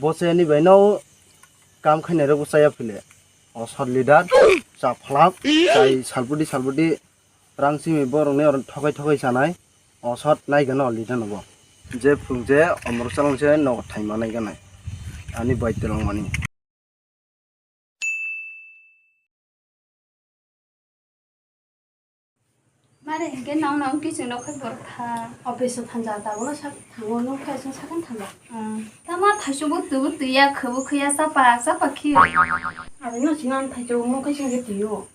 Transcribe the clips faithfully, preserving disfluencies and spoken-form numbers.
Bo se ani bai no kam khainai rok bo chaya phile. O sor leader, cha phalak, chai salbudi salbudi rang simi borok ni oro thokai thokai chanai. O sot nai gana o leader no bo. Je phung je omor chalong se nogo thaima nai gana. Ani bai telong mani. Mare hinkhe nang nang kiching rok khai borok tha. Office o thansa tabuk no sak thango, nung khai sung sakhan thansa. Hmm. Tama thaisu bo tubu tuya khubu khuya chapa chapa khiyo. Aro no sinang thaisu mo khai sung tio.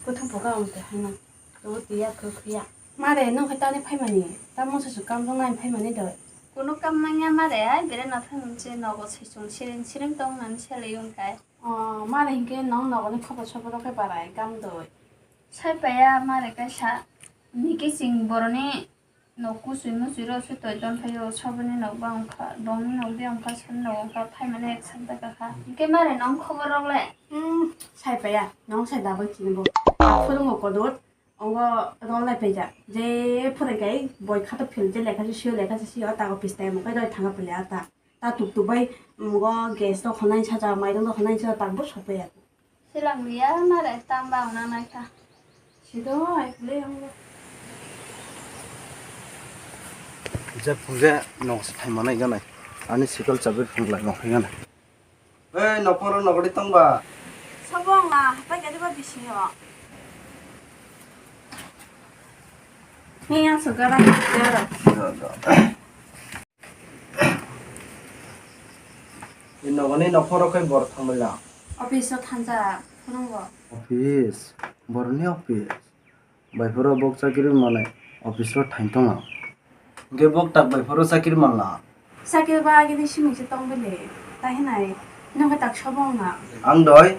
Kuthum phoka ang te hana. Tubu tuya khu khuya. Mare nung khai tani phaimani. Tamo sasu kam rok nai phaimani doi. Kuno kam manya mare ai bere na phaimani se nogo saichung siring siring tong nani selai yung kai. Oh, mare hinkhe nong nogoni khobor sobor rok khe barai gam doi. Sai paya mare kaisa, hinkhe chwng boroni nok kuchwi muchwi rok se toi ton phaio, soboni nok ba wngkha, bongni nok de wngkha, sani nok wngkha, phaimani ek sak da kakha. Hinkhe mare nong khobor rok le? Hmm, sai paya, nong sai da bai chini bo. Phwrwngo kodur, ongo rol lai paijak. Je phwrwngkai boi khato phil je lekha se sio, lekha se sio, ta office time kai doi thanga pili ata. Ta tuk tuk bai, mm, go gas rok honai sajak, mairung rok honai sajak, tak bo sopaiya. Silang liya mare tamba wngna naikha. Sido ai kule ang bo. Je phung je nong se thai manai ganai. Ani sikal chabi phung lai nong hai ganai. Ei, nokhoro nokori tongba? Sobo wngla, hapai gari ba bisingo. Ni ang sugara. Nogoni nokhoro khe bor thamila. Office o thansa phunungo. Office, boroni office. Bai phoro bok chakiri manai office o thain tongo. Hingke bok tak bai phoro chakiri manla. Chakiri ba agini siming se tong bele. Ta hinai, nokhe tak sobo wngna. Ang doi,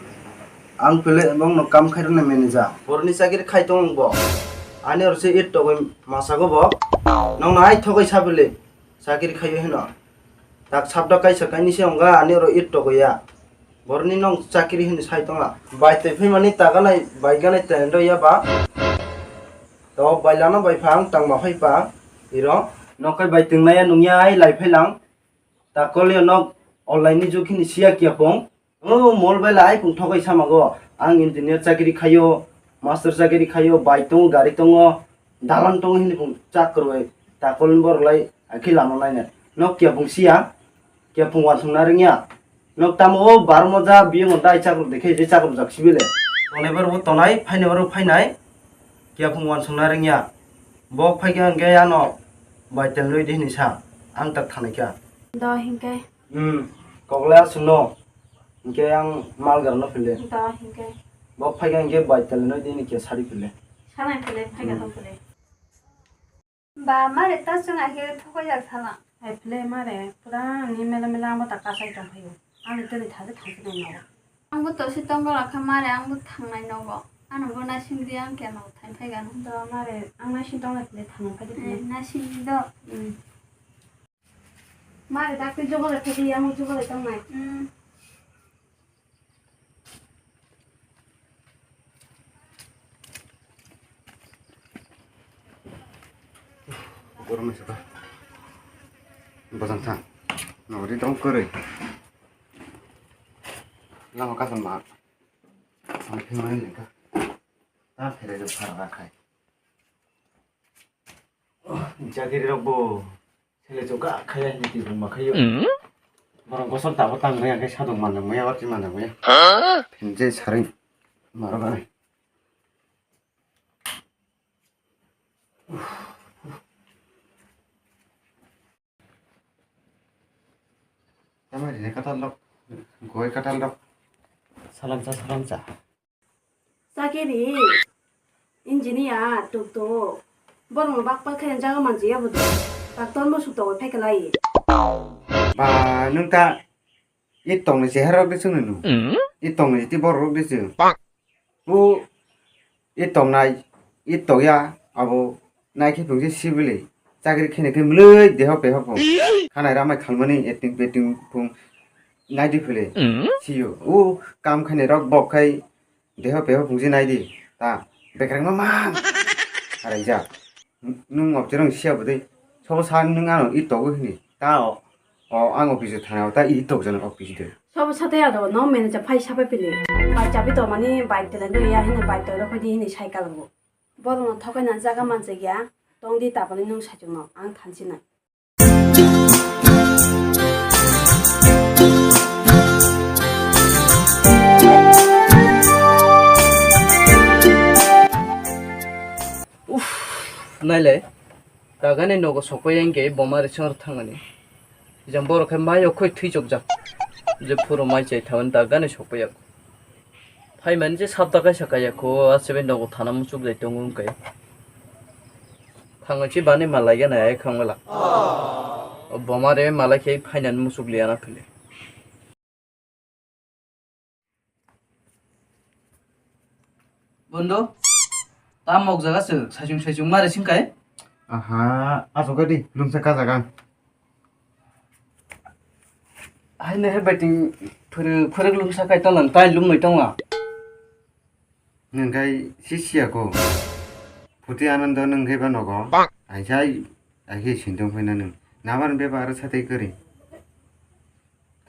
ang pele bok no kam khairoknai manager. Boroni chakiri khai tongo bo. Ani oro se it togoi masago bo. Nokno ai thogoi sabele. Chakiri khaio hino. Tak sabda kaisa kainwi se wngkha ani oro it togoya. Boroni nong chakiri hini sai tongla. Bai twi phimani taganai bai ganai tendo ya ba. To bai lana bai phang tangma phai pa. Iro. Nokkai bai twngnaya nungya ai lai phai lang. Takol yo nok online ni jug hini siya kiya pong. O mol bai lai pung thokai sama go. Ang engineer chakiri khayo, master chakiri khayo, bai tongo, gari tongo, dalan tongo hini pung chak kwrwi. Takol ni borok lai akhi lama naina. Nok kiya pung siya, kiya pung wansung na ringya. Nok tamo o bar moja biyo mo dai chakruk dekhe je chakruk jak sibile. Tonai bar bo tonai, phainai bar bo phainai. Kiya pung wansung na ringya. Bo phaikha hingke ano bai tel nui di hini sa. Ang tak thanai kha. Do hingke. Hmm, kokla aswkno. Hinkhe ang mal garano phile. Da, hinkhe. Bo phaikha hinkhe bai telenoi dini khe sari phile. Sanai phile, phaikha Hmm. tong phile. Ba, mare ta chwng ahi thokai jak sala. Hai phile mare, pura ni mela mela ang bo ta kasai tong phaio. Ang tini thaje thangsi nai nogo. Ang bo tosi tong lakha mare, ang bo thangnai nogo. Ano bo nasing di ang khe no thang phai gano. Da mare, ang nasing tong lai phile thang phai di phile. Eh, nasing di do. Hmm. Mare dakti jogole thedi, amo jogole tongnai. Hmm. Borok ni saka bojang thang. Nogori dong kwrwi. Lama kasan ma. Ang phimani lengkha. Ta phere de phara rakhai. Jagiri rok bo sele chuka khaya hini twi buma khayo. Borok gosol tabo tang maya khe sadok manjak maya, warti manjak maya. Phinje saring marok ani. Tama rine katal lok, goi katal lok. Salamsa, salamsa. Chakiri, engineer, tuktuk. Borokno bakpa khe jaga manjiya bo de. Doctor no suk togwi phai khlai. Ba, nwng ta i tongni chehara rok de chwng nw. I tongni ti borok rok de chwng. O i tongnai, i tongya abo. Naikhe phung se sibili chakri khaina khe mlwi deho peho phung. Khanai ramai khalmani acting peting phung naidi phile. Siyo. O kam khainai rok bok khai deho peho phung se naidi. Ta bekreng ma mang. Araijak. Nwng observe siya bwdwi. Sobo sa nwng ano i togo hini. Ta o. O, ang office thana ta i tok jana office de. Sabo sate aro no manager phai sapai pili. Bai chabi to mani bike tele do ya hini bike to rokho di hini cycle bo. Borok no thokai na jaga manjak ya. Tong di tabali nung saichung no ang thansi nai. Uff, naile. Tagani nogo sokoi engke boma rising thangani. Jang borok khe mai okhoi thwi chokjak. Je phuru mai chai thawan tagani sokoi yak. Phaimani je sabta kaisa kaya kho, asebe nogo thana muchuk jai tongo wngkai. Thangwi chi bani malai gana ai khangwala. O boma re malai khe phainan muchuk liana phile. Bondo, tam mok jaga se, saichung saichung mare singkai. Aha, asok di, lumsa ka jaga. Hai ne he baiting phuru phuru lumsa kai tonglang, tai lum noi tongla. Nengkai si siya ko. Phuti Anando nengkai ba nogo. Aisai, aisai sintong phai na nung. Nabar beba aro satai kari.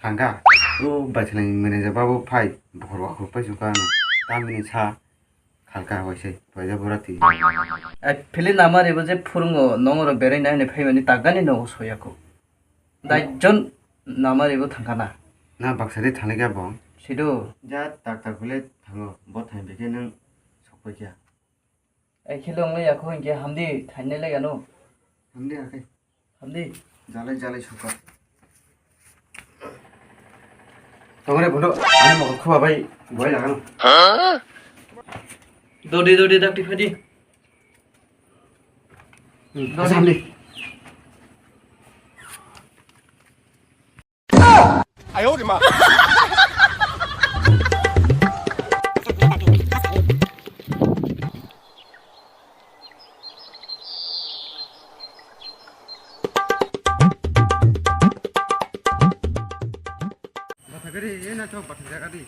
Thangka, o bachelai manager babu phai, bokhor bokhor paisukha ano. Tamni sa khalka waisai, waisa bura twi. Ai, phili namari bo je phurungo nongoro berai nai hinwi phaimani tagani nogo soyakho. Daijon namari bo thangkha na. Na baksa de thanglai kha bo. Sido. Ja tak tak bile thango, bo thang bikhe nung sokpai kha. Ai khilong le yakho hinkhe hamdi thainai le gano. Hamdi akai. Hamdi. Jalai jalai suka. Tongre bondo, ani mokol khuba bai boi lagano. Dodi dodi dakti phadi. Hmm, dodi. Hamdi. Bathagari, e na chok bathagari.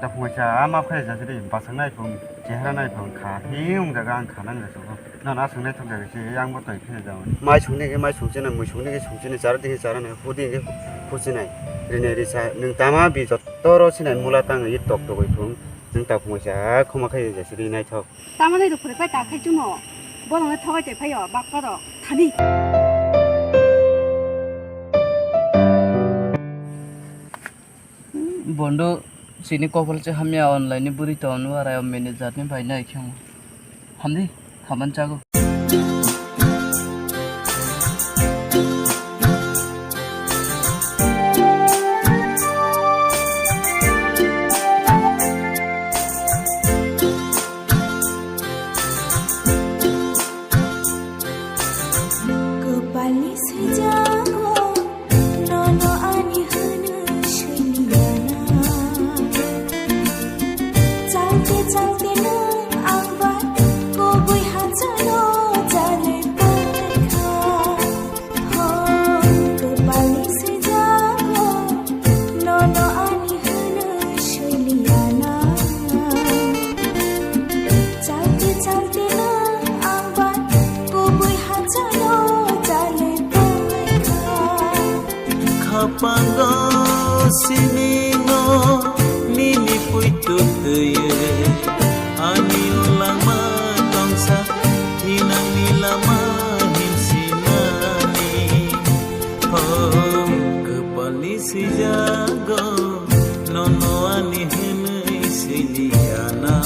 Takhumwaisa, a map khe jajadi, bwswk naiphung, chehra naiphung, kha hi wngjaga ang kha nang jasogo. Nono aswk naithok jaga se, ang bo twi pheno jago. Mai songni khe mai songchina, mui songni khe songchina, chara di khe chara nai, hudi khe huchinai, rinai risa, nwng tama bi jotoro sinai mula tangwi tok togwi thung, nwng takhumwaisa, khoma khe jajadi naithok. Tamani rwphwrwk bai ta khai chuno. Borokno thogai tei phaio, bakpa rok, thani. Bondo, chini kopol se hamya, online ni bwrwi tong nw arai o manager ni bai nai khe. Hamdi, haman chago. Kwpalni swijago nono ani hwnwi swingyana. Chalte chalte nwng ang bai kubui hachalo chale paikha. Ho, kwpalni swijago nono ani hwnwi swingyana. Chalte chalte nwng ang bai kubui hachalo chale paikha. Khapango siningo nini puitu twiwi ani ulangma tongsa thinangni lama hinsinani. Ho, kwpalni swijago nono ani hwnwi swingyana.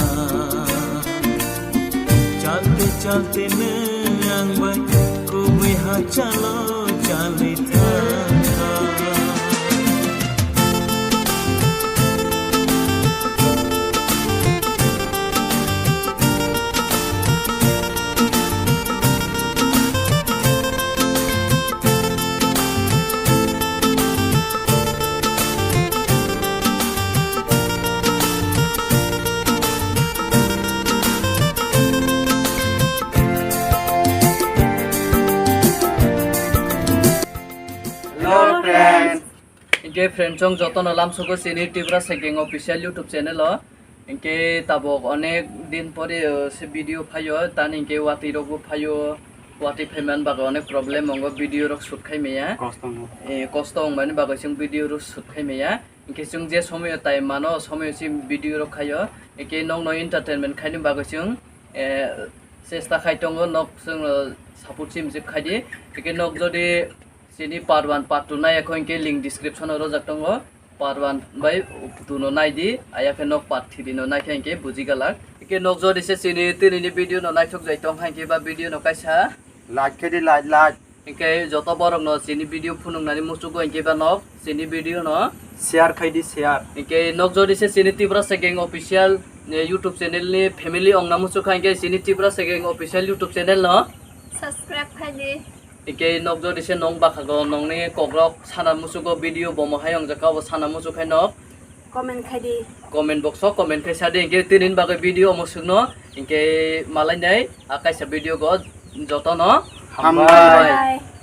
Chalte chalte nwng ang bai kubui hachalo chali thangkha. Hello, friends. Hingke friend chong jotono lamsogo chini Tripura Cycling Official YouTube channel o. Hinkhe tabok onek din pore, uh, se video phaio, tani hinkhe watwi rokbo phaio, watwi phaiman bagwi onek problem wngo, video rok shoot khai maya. Kosto wngo. Eh, kosto wngmani bagwi chwng video rok shoot khai maya. Hinkhe chwng je somoyo time mano, somoyo se video rok khaio. Hinkhe nokno entertainment khaini bagwi chwng, eh, chesta khai tongo, nok chwngno support chim chip khaidi. Hinkhe nok jodi chini part one, part two nai, ekho hinkhe link description o rojak tongo. Part one bai two no nai di, ayakhe nok part three no naikhe hinkhe buji galak. Hinkhe nok jodi se chini tinini video no naithok jai tong hinkhe ba video no kaisa. Like khe di, like, like. Hinkhe joto borok no chini video phunuknani muchugo hinkhe ba nok chini video no. Share khai di, share. Hinkhe nok jodi se chini Tiprasa Gang Official, eh, YouTube channel ni family ongna muchukha hinkhe chini Tiprasa Gang Official YouTube channel no. Subscribe khai di. Hinkhe nok jodi se nong bakhago nongni kokrok sana muchugo video bomo hai wngjak kha, obo sana muchuk hai nok. Comment khai di. Comment box o comment khai sa di, hinkhe tinin bagwi video omo swkno, hinkhe malai nai a kaisa video go jotono. Hambai. Hambai. Bye.